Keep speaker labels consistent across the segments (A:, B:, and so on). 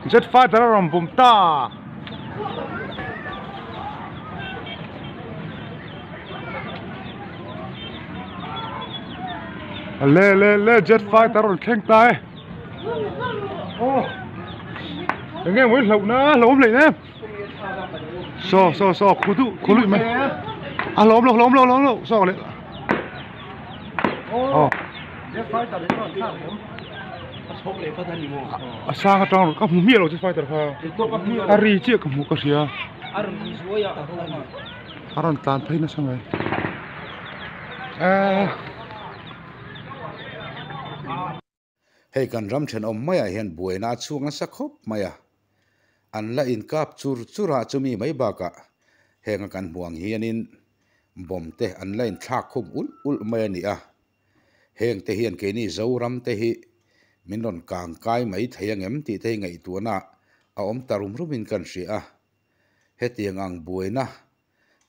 A: Jet fighter a rawn bum ta. Le le le jet fighter rawn thleng ta e. Oh. Enge mawi hlauh na hlauhawm hlei nem. Saw saw saw khu duh khu luih mai. A hlauhawm lo hlauhawm lo hlauhawm lo saw leh. Oh.
B: Jet fighter hi chuan thlak awm. A chhawk leh vat a ni maw?
A: A sang atang rawn ka hmu miah lo jet fighter kha. A ri chiah ka hmu ka hria.
B: A rawn ri zuai a.
A: A rawn tlan phei nasa mai. Eh.
C: Hei kan ram thenawm maiah hian buaina a chhuak nasa khawp mai a, an la inkap chur chur a chumi mai bakah heng a kan hmuh ang hianin bomb te an la inthlak khum ulh ulh mai a ni a, heng te hian keini Zoram te hi min rawn kang kai mai thei angem tih te hi ngaihtuahna a awm ta rum rumin kan hria a, hetiang ang buaina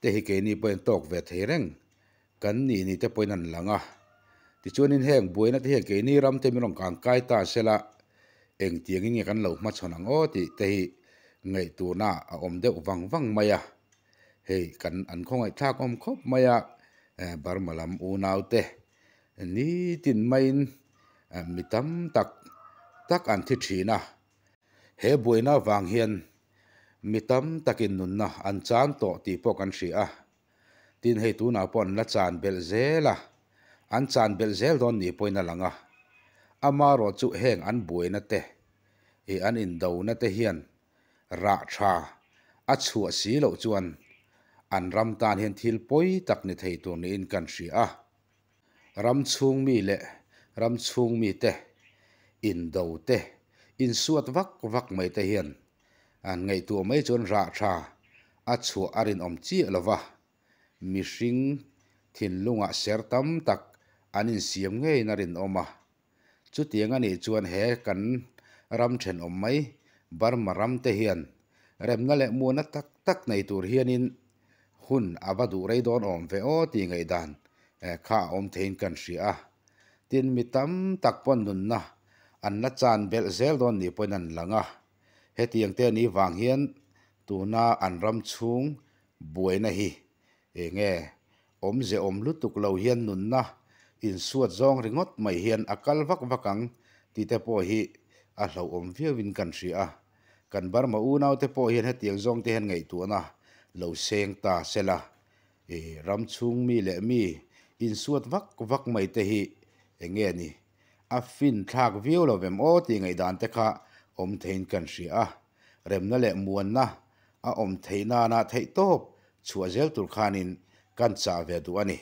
C: te hi keini pawhin tawk ve thei reng kan nih ni te pawhin an lang a. Tichuanin heng buaina te hian keini ram te min rawn kang kai ta sela engtiangin nge kan lo hmachhawn ang aw tih te hi ngaihtuahna a awm deuh vang vang mai a. Hei kan an khawngaihthlak awm khawp mai a, Burma lam unau te nitin maiin mi tam tak tak an thi thin a. He buaina vang hian mi tam takin nunna an chan tawh tih pawh kan hria a, tin hei tunah pawh an la chan belh zel a, an chan belh zel dawn nih pawhin a lang a. Amarawh chu heng an buaina te ih an indona te hian rah tha a chhuah si loh chuan an ram tan hian thil pawi tak ni thei tur niin kan hria a. Ram chhung mi leh ram chhung mite indo te, insuat vak vak mai te hian an ngaihtuah mai chuan rah tha a chhuah a rinawm chiah lo va, mihring thinlungah ser tam tak an insiam ngeiin a rinawm a. Chutiang a nih chuan he kan ram thenawm mai Burma ram te hian remna leh muana tak tak nei tur hianin hun a va duh rei dawn awm ve aw tih ngaihdan kha a awm theiin kan hria a. Tin, mi tam tak pawn nunna an la chan belh zel dawn nih pawhin an lang a. Hetiang te ni vang hian tuna an ram chhung buaina hi eng nge awmze awm lutuk lo hian nunna insuat zawng ringawt mai hian a kal vak vak ang tih te pawh hi a hlauhawm viauin kan hria a. Kan Burma unaute pawh hian hetiang zawng te hian ngaihtuahna lo seng ta sela, i ram chhung mi leh mi insuat vak vak mai te hi eng nge ni? A fin thlak viau lo vem aw tih ngaihdan te kha awm theiin kan hria a. Remna leh muanna a awm theih nana theihtawp chhuah zel tur khanin kan chah ve duh a ni.